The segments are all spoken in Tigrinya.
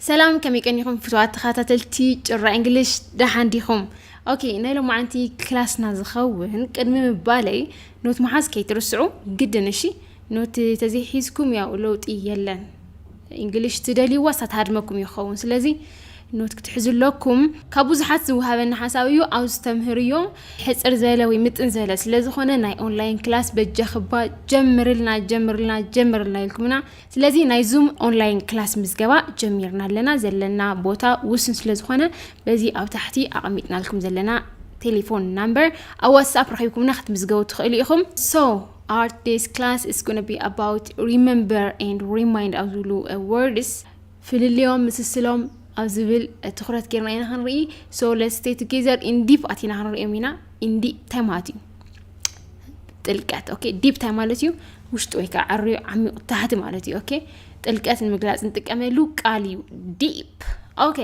ሰላም፣ ከመይ ቀኒኹም ፍቱዋት ተኸታተልቲ ጭራ እንግሊሽ? ደሓን ዲኹም? ኦኬ፣ ናይ ሎማዓንቲ ክላስና ዝኸውን ቅድሚ ምባለይ ኖት ምሓዝ ከይትርስዑ ግድን። እሺ፣ ኖት ተዘይሒዝኩም ያው ለውጢ የለን። እንግሊሽ ትደልይዋ ሳትሃድመኩም ይኸውን። ስለዚ ኖት ክትሕዙ ኣለኩም። ካብ ብዙሓት ዝወሃበኒ ሓሳብ እዩ። ኣብ ዝተምህርዮ ሕፅር ዝበለ ወይ ምጥን ዝበለ ስለ ዝኾነ ናይ ኦንላይን ክላስ በጃኽባ ጀምርልና፣ ጀምርልና፣ ጀምርልና ኢልኩምና። ስለዚ ናይ ዙም ኦንላይን ክላስ ምዝገባ ጀሚርና ኣለና። ዘለና ቦታ ውሱን ስለ ዝኾነ በዚ ኣብ ታሕቲ ኣቐሚጥናልኩም ዘለና ቴሌፎን ናምበር ኣብ ዋትስኣፕ ረኺብኩምና ክትምዝገቡ ትኽእሉ ኢኹም። So our today's class is gonna be about remember and remind ኣብ ዝብሉ words፣ ፍልልዮም፣ ምስስሎም ኣብ ዝብል ትኹረት ጌርና ኢና ክንርኢ። So let's stay together in deep ኣቲና ክንሪኦም ኢና። In deep እንታይ ማለት እዩ? ጥልቀት። ኦኬ፣ ዲፕ እንታይ ማለት እዩ? ውሽጢ ወይ ከዓ ዕርዩ ዓሚቕ ታሕቲ ማለት እዩ። ኦኬ፣ ጥልቀት ንምግላፅ እንጥቀመሉ ቃል እዩ ዲፕ። ኦኬ፣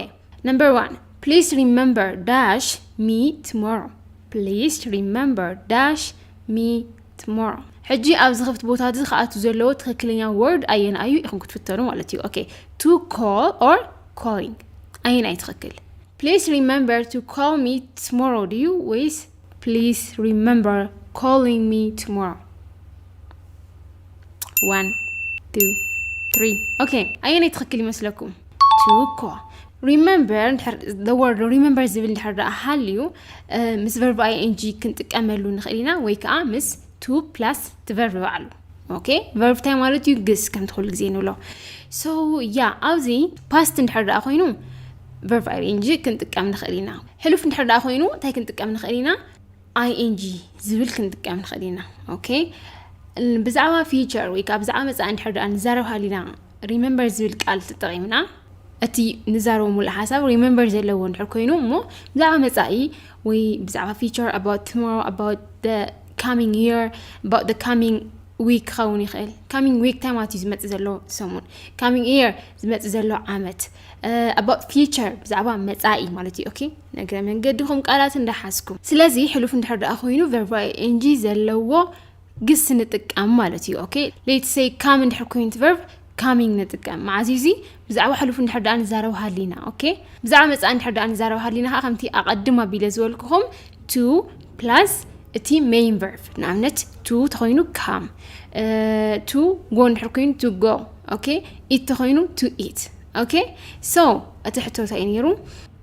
number one, please remember dash me tomorrow. Please remember dash me tomorrow. ሕጂ ኣብዚ ክፍት ቦታ እዚ ክኣቱ ዘለዎ ትኽክለኛ ወርድ ኣየናይ እዩ ኢኹም ክትፍተኑ ማለት እዩ። ኦኬ፣ to call or calling ኣየናይ ትኽክል? Please remember to call me tomorrow ድዩ ወይስ please remember calling me tomorrow? One, two, three. ኦኬ፣ ኣየናይ ትኽክል ይመስለኩም? To call። Remember እንድሕር፣ the word remember ዝብል እንድሕር ደኣ ሃልዩ ምስ verb ing ክንጥቀመሉ ንኽእል ኢና፣ ወይ ከዓ ምስ to plus እቲ verb ባዕሉ። ኦኬ፣ verb እንታይ ማለት እዩ? ግስ፣ ከምቲ ኩሉ ግዜ ንብሎ። So yeah፣ ኣብዚ past እንድሕር ደኣ ኮይኑ verb ing ክንጥቀም ንኽእል ኢና። ሕሉፍ እንድሕር ደኣ ኮይኑ እንታይ ክንጥቀም ንኽእል ኢና? ing ዝብል ክንጥቀም ንኽእል ኢና። ኦኬ፣ ብዛዕባ future ወይ ከዓ ብዛዕባ መጻኢ እንድሕር ደኣ ንዛረብ ሃሊና remember ዝብል ቃል ተጠቒምና፣ እቲ ንዛረቦ ሙሉእ ሓሳብ remember ዘለዎ እንድሕር ኮይኑ እሞ ብዛዕባ መጻኢ ወይ ብዛዕባ future፣ about tomorrow፣ about the coming year፣ about the coming week ክኸውን ይኽእል። Coming week እንታይ ማለት እዩ? ዝመጽእ ዘሎ ሰሙን። Coming year ዝመጽእ ዘሎ ዓመት። About future ብዛዕባ መጻኢ ማለት እዩ። ኦኬ፣ ንእግረ መንገድኹም ቃላት እንዳሓዝኩም። ስለዚ ሕሉፍ እንድሕር ደኣ ኮይኑ verb ing ዘለዎ ግስ ንጥቀም ማለት እዩ። ኦኬ፣ let's say come እንድሕር ኮይኑ እቲ verb coming ንጥቀም። መዓዝ እዩ እዚ? ብዛዕባ ሕሉፍ እንድሕር ደኣ ንዛረብ ሃሊና። ኦኬ፣ ብዛዕባ መጻኢ እንድሕር ደኣ ንዛረብ ሃሊና ከዓ ከምቲ ኣቐድም ኣቢለ ዝበልኩኹም to plus እቲ main verb፣ ንኣብነት to ተኾይኑ come፣ to go እንድሕር ኮይኑ to go። ኦኬ፣ eat ተኾይኑ to eat። ኦኬ፣ so እቲ ሕቶ እንታይ እዩ ነይሩ?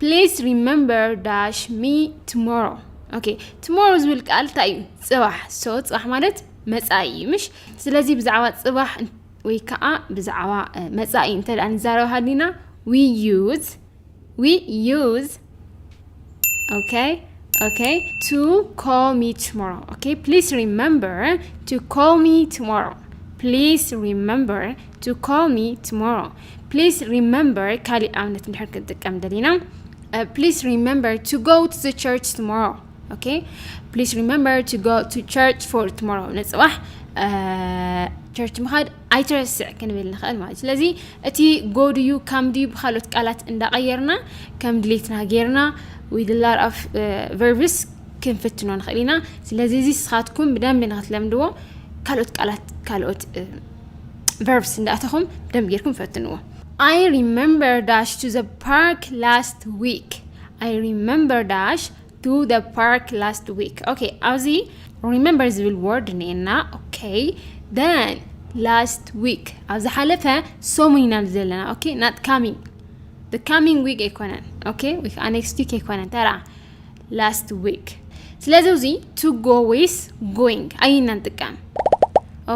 Please remember dash me tomorrow። ኦኬ፣ tomorrow ዝብል ቃል እንታይ እዩ? ጽባሕ። So ጽባሕ ማለት መጻኢ እዩ፣ ምሽ? ስለዚ ብዛዕባ ጽባሕ ወይ ከዓ ብዛዕባ መጻኢ እንተ ደኣ ንዛረብ ሃሊና we use we use okay, okay, to call me tomorrow. Okay, please remember to call me tomorrow. Please remember to call me tomorrow. Please remember ካሊእ ኣብነት እንድሕር ክንጥቀም ደሊና፣ please remember to go to the church tomorrow. Okay, please remember to go to church for tomorrow. ንጽባሕ ቸርች ምኻድ ኣይትረስዕ ክንብል ንኽእል ማለት። ስለዚ እቲ go ድዩ come ድዩ ብካልኦት ቃላት እንዳቐየርና ከም ድሌትና ጌርና with a lot of verbs ክንፍትኖ ንኽእል ኢና። ስለዚ እዚ ንስኻትኩም ብደንቢ ንክትለምድዎ ካልኦት ቃላት፣ ካልኦት verbs እንዳእተኹም ብደንቢ ጌርኩም ፈትንዎ። I remember dash to the park last week. I remember dash to the park last week. Okay፣ ኣብዚ remember ዝብል word እኒኤና። Okay, then last week ኣብ ዝሓለፈ ሰሙን ኢና ዘለና። Okay፣ not coming። The coming week ኣይኮነን። Okay፣ ወይ ከዓ next week ኣይኮነን። ተራ last week። ስለዚ እዚ to go with going ኣየና ንጥቀም?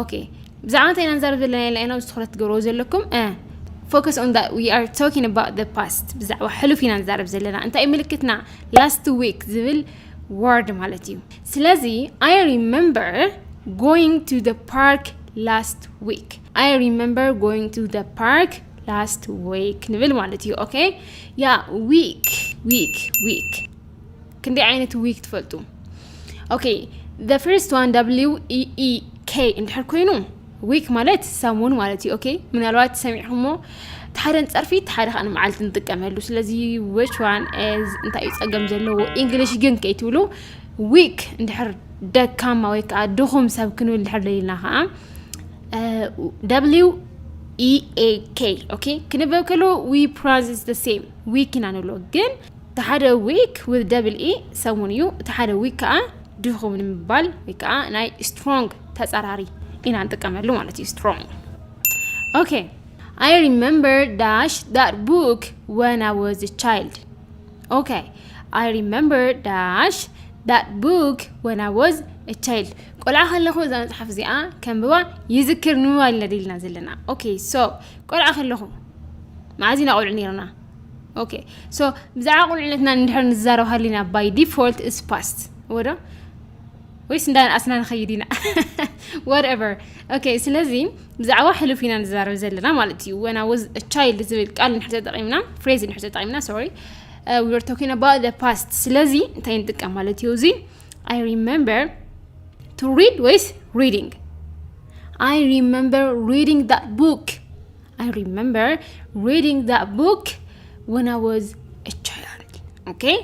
Okay፣ ብዛዕባ እንታይ ኢና ንዛረብ ዘለና? ኢልና ኢና ትኹረት ትገብርዎ ዘለኩም። Focus on that we are talking about the past። ብዛዕባ ሕሉፍ ኢና ንዛረብ ዘለና። እንታይ ምልክትና? Last week ዝብል word ማለት እዩ። ስለዚ I remember going to the park last week። I remember going to the park last week ንብል ማለት እዩ። Okay፣ yeah, week, week, week። ክንደይ ዓይነት week ትፈልጡ? Okay, the first one W E E K እንድሕር ኮይኑ week ማለት ሰሙን ማለት እዩ። Okay፣ ምናልባት ሰሚዕኹሞ እቲ ሓደ ንጸርፊ እቲ ሓደ ከዓ ንመዓልቲ ንጥቀመሉ። ስለዚ which one is እንታይ እዩ ጸገም ዘለዎ? English ግን ከይትብሉ weak እንድሕር ደካማ ወይ ከዓ ድኹም ሰብ ክንብል እንድሕር ደሊና ከዓ W E A K. Okay? ክንበብ ከሎ we pronounce the same. Week ኢና ንብሎ። ግን እቲ ሓደ week with double E ሰሙን እዩ። እቲ ሓደ week ከዓ ድኹም ንምባል ወይ ከዓ ናይ strong ተጻራሪ ኢና ንጥቀመሉ ማለት እዩ። Strong. Okay. I remember dash that book when I was a child. Okay. I remember dash that book when I was a child. ቆልዓ ከለኹ እዛ መጽሓፍ እዚኣ ከንብባ ይዝክር ንምባል ኢና ደሊና ዘለና። Okay. So ቆልዓ ከለኹ መዓዝ ኢና ቆልዑ ነይርና? Okay. So ብዛዕባ ቁልዕነትና እንድሕር ንዛረብ ሃሊና by default is past ወዶ ወይስ እንዳንኣስና ንኸይድ ኢና? Whatever. Okay. ስለዚ ብዛዕባ ሕሉፍ ኢና ንዛረብ ዘለና ማለት እዩ። When I was a child ዝብል ቃል እንድሕር ተጠቒምና፣ phrase እንድሕር ተጠቒምና፣ sorry, we were talking about the past. ስለዚ እንታይ ንጥቀም ማለት እዩ? እዚ I remember to read ወይስ reading? I remember reading that book. I remember reading that book when I was a child. Okay?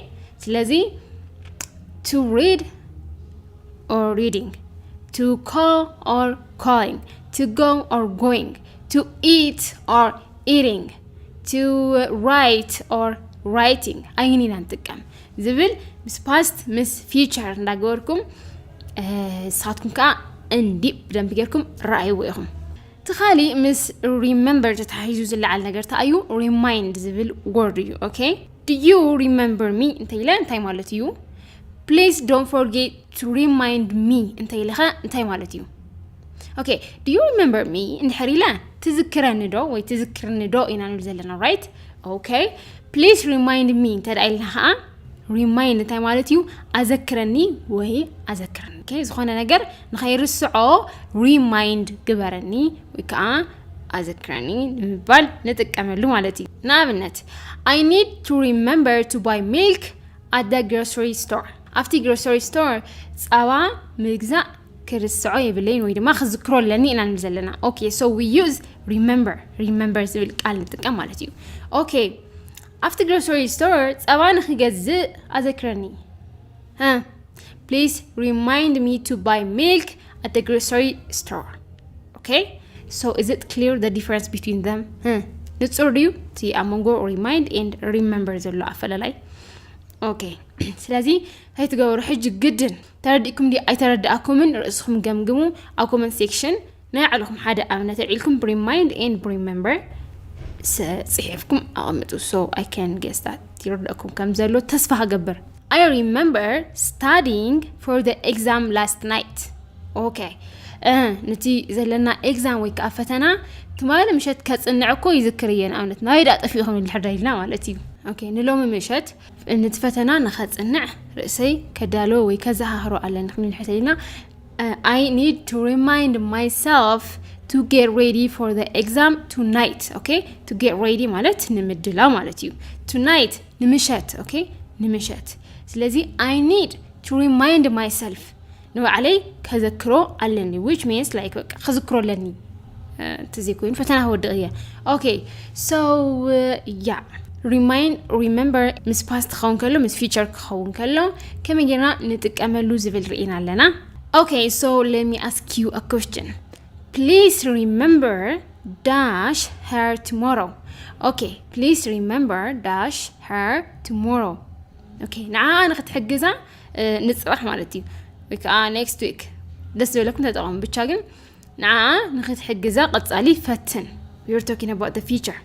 ስለዚ to read or reading, to call or calling, to go or going, to eat or eating, to write or writing. ኣየን ኢና ንጥቀም ዝብል ምስ past ምስ future እንዳገበርኩም ንስኻትኩም ከዓ እንዲብ ብደንብ ጌርኩም ረኣይዎ ኢኹም። እቲ ካሊእ ምስ remember ተታሒዙ ዝለዓል ነገር እንታይ እዩ? Remind ዝብል word እዩ። Okay? Do you remember me እንተ ኢለ እንታይ ማለት እዩ? Please don't forget to remind me እንተ ኢለ ኸ እንታይ ማለት እዩ? Okay. Do you remember me እንድሕር ኢለ ትዝክረኒ ዶ ወይ ትዝክርኒ ዶ ኢና ንብል ዘለና, right? Okay. Please remind me እንተ ደኣ ኢልና ኸዓ remind እንታይ ማለት እዩ? ኣዘክረኒ ወይ ኣዘክረኒ። Okay? ዝኾነ ነገር ንኸይርስዖ remind ግበረኒ ወይ ከዓ ኣዘክረኒ ንምባል ንጥቀመሉ ማለት እዩ። ንኣብነት I need to remember to buy milk at the grocery store. ኣብቲ grocery store ጸባ ምግዛእ ክርስዖ የብለይን ወይ ድማ ክዝክሮ ኣለኒ ኢና ንብል ዘለና። Okay, so we use remember. Remember ዝብል ቃል ንጥቀም ማለት እዩ። Okay. ኣብቲ grocery store ጸባ ንኽገዝእ ኣዘክረኒ። Huh? Please remind me to buy milk at the grocery store. Okay? So is it clear the difference between them? Huh? ንጹር ድዩ እቲ ኣብ መንጎ remind and remember ዘሎ ኣፈላላይ? Okay. ስለዚ ከይትገበሩ ሕጂ ግድን ተረዲእኩም ድዩ ኣይተረዳእኩምን ርእስኹም ገምግሙ ኣብ comment section። ናይ ባዕልኹም ሓደ ኣብነት ኣልዒልኩም remind and remember ጽሒፍኩም ኣቐምጡ። So I can guess that ይርደእኩም ከም ዘሎ ተስፋ ክገብር። I remember studying for the exam last night. Okay. ነቲ ዘለና exam ወይ ከዓ ፈተና ትማሊ ምሸት ከጽንዕ እኮ ይዝክር እየ። ንኣብነት ናበይ ደኣ ጠፊኡ ክንብል ድሕር ኢልና ማለት እዩ። Okay፣ ንሎሚ ምሸት ነቲ ፈተና ንኸጽንዕ ርእሰይ ከዳሎ ወይ ከዘኻኽሮ ኣለኒ ክንብል ድሕር ኢልና I need to remind myself to get ready for the exam tonight. Okay? To get ready ማለት ንምድላው ማለት እዩ። Tonight ንምሸት። Okay? ንምሸት። ስለዚ I need to remind myself ንባዕለይ ከዘክሮ ኣለኒ, which means like በቃ ከዝክሮ ኣለኒ። እንተዘይኮይኑ ፈተና ክወድቕ እየ። Okay, so yeah, remind, remember ምስ past ክኸውን ከሎ ምስ future ክኸውን ከሎ ከመይ ጌርና ንጥቀመሉ ዝብል ርኢና ኣለና። Okay, so let me ask you a question. Please remember dash her tomorrow. Okay, please remember dash her tomorrow. Okay, ንዓኣ ንክትሕግዛ ንፅባሕ ማለት እዩ፣ ወይ ከዓ next week ደስ ዝበለኩም ተጠቐሙ። ብቻ ግን ንዓኣ ንክትሕግዛ ቀፃሊ ፈትን። We are talking about the future.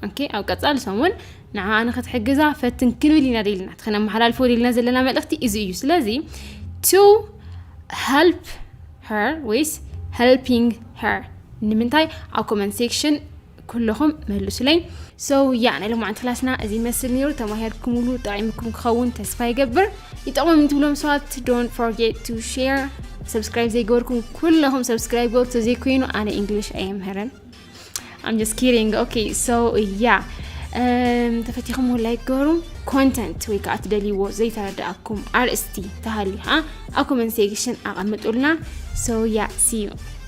Okay, ኣብ ቀፃሊ ሰሙን ንዓኣ ንክትሕግዛ ፈትን ክንብል ኢና ደልና፣ እቲ ክነመሓላልፎ ደልና ዘለና መልእክቲ እዚ እዩ። ስለዚ to help her ወይስ helping her ንምንታይ ኣብ comment section ኩለኹም መልሱለይ። So yeah, ናይ ሎማዓንቲ ክላስና እዚ ይመስል ነይሩ። ተማሂርኩምሉ ጠቒምኩም ክኸውን ተስፋ ይገብር። ይጠቕሞም እንትብሎም ሰባት don't forget to share። Subscribe ዘይገበርኩም ኩለኹም subscribe ገበሩ። ተዘይኮይኑ ኣነ English ኣይምህርን። I'm just kidding. Okay, so yeah, ተፈቲኹም like ገበሩ። Content ወይ ከዓ ትደልይዎ ዘይተረዳእኩም ኣርእስቲ ተሃልዩ ከዓ ኣብ comment section ኣቐምጡልና። So yeah, see you.